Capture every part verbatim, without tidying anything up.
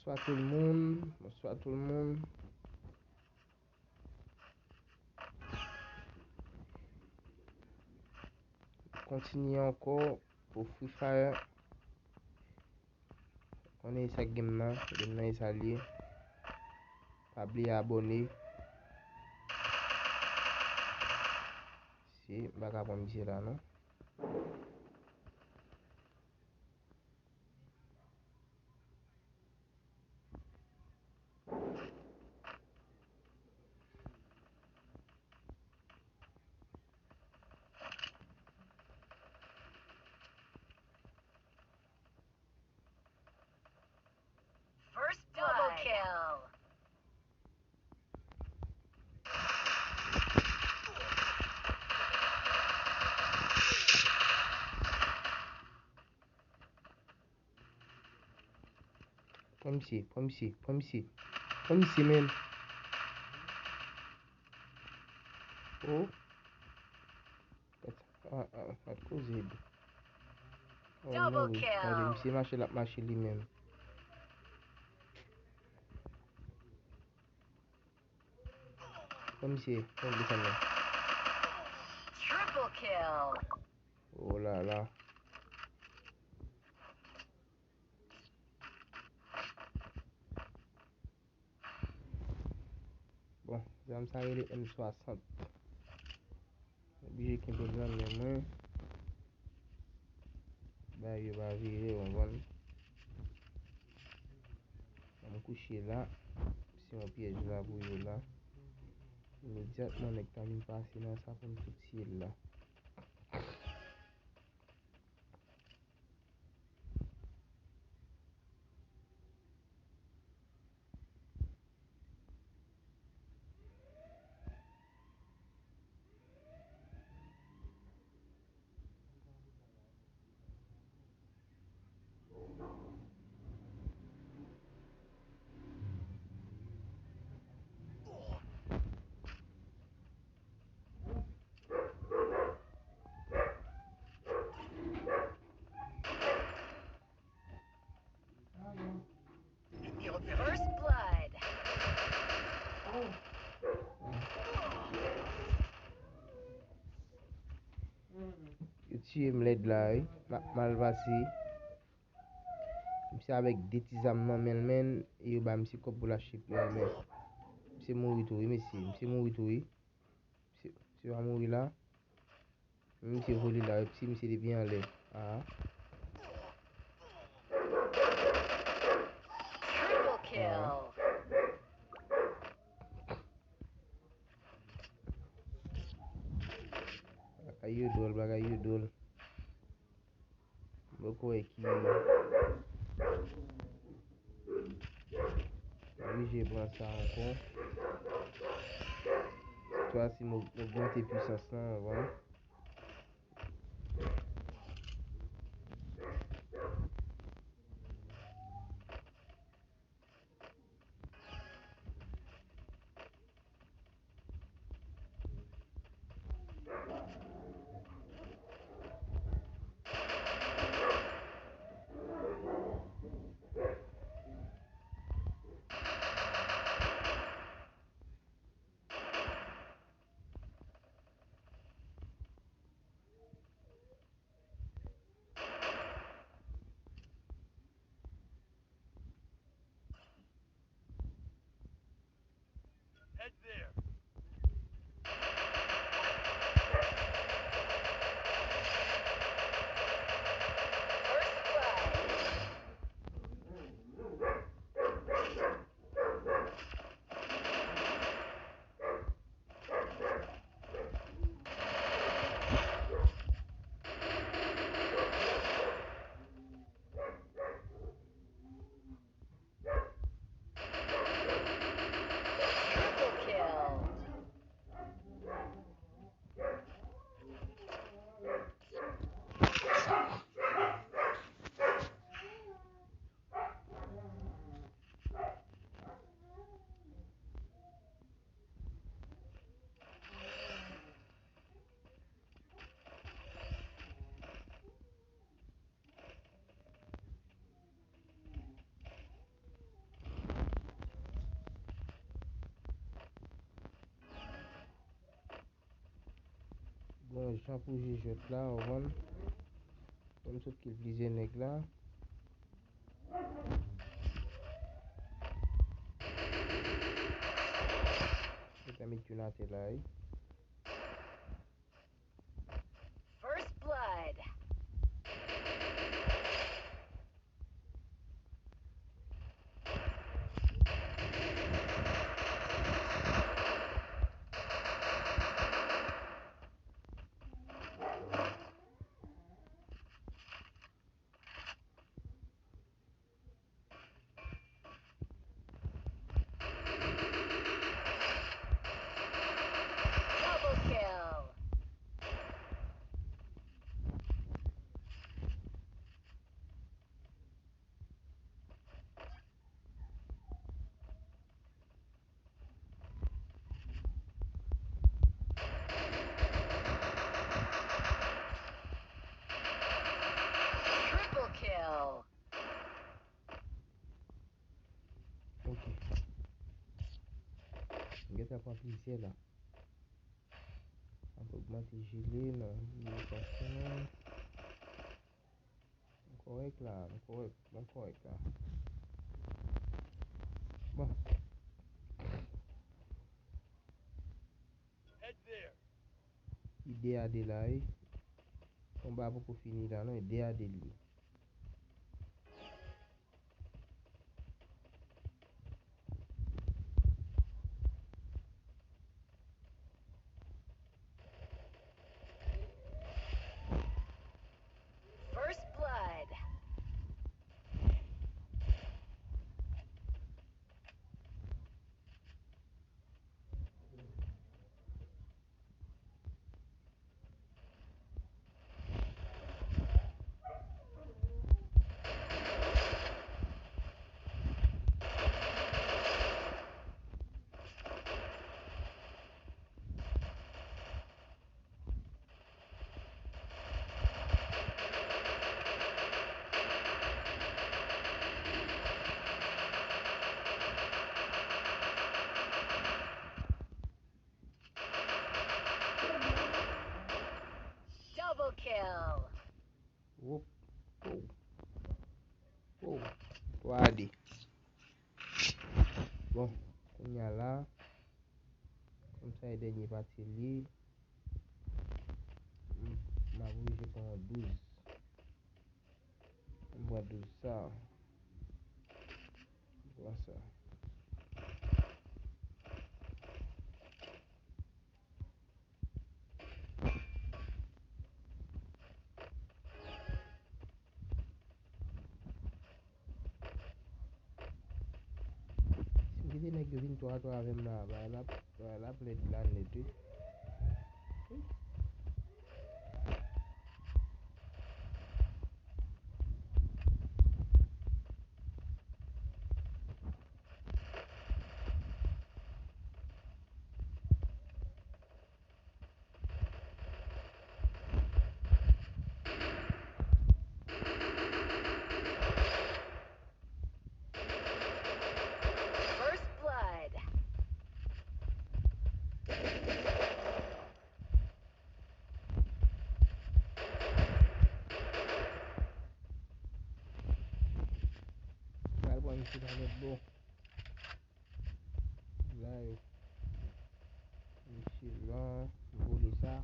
Bonswa tout moun, bonswa tout moun. Kontinye ankò pou Free Fire. Konnen sa k gen nan, gen nan e sa l ye. Pa bliye abòne. Si, m pa ka pran misye la non. First blood. Double kill. Pran misye, pran misye, pran misye. Pran misye, men. Oh. Gad sa. Ah, ah, gad koze ede. Oh, double kill. Gade, misye mache, l ap mache li menm. Pran misye, pran desann nan. Triple kill. Oh la la. Bon, zam sa rele M swasant. Oblije kenbe l nan men mwen. Bagay yo pa vire, w konprann. An m kouche la. Se yon pyèj la pou yo la. Imedyatman nèg ta vin pase nan sa pou m tou tiye l la. First blood. Yo tiye m lèd la wi. M ap mal pase. Misye avèk de ti zam nan men l, men, e yo ba misye kòb pou l achte pli amè. Misye mouri tou wi, mesye. Misye mouri tou wi. Misye, misye pa mouri la. Misye vole la, epi misye depi anlè. Ah. Triple kill. Bagay yo dwòl, bagay yo dwòl. M poko wè ki. Oblije pran sa ankò. Sètfwa si m ogmante pwisans lan, w konprann. Head there. First blood. Triple kill. Jan pou jwe jwèt la, ou konprann? Ban m sot kill plizyè nèg la. Yo ta met youn atè la, wi. First blood. Double kill. Triple kill. Ok. M gentan pran plizyè la. M ap ogmante jele nan lokasyon an. M kòrèk la, m kòrèk, m kòrèk la. Bon. Ide a de la, wi. Konba poko fini la, non, ide a de li. First blood. Double kill. Wop. Oh. Oh. Twa a de. Bon, kounye a la, kòm sa e dènye pati li, m, m ap oblije pran yon douz. M pran douz sa. M pran sa. Si m kite nèg yo vin twa a twa avè m la, bagay la, bagay la ap lèd la nèt, wi. First blood. Pral pran misye nan lòt bò. La yo. Misye la, vole sa.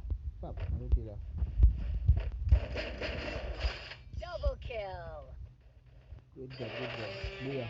Pap, moute la. Double kill. Good job, good job. Bouya.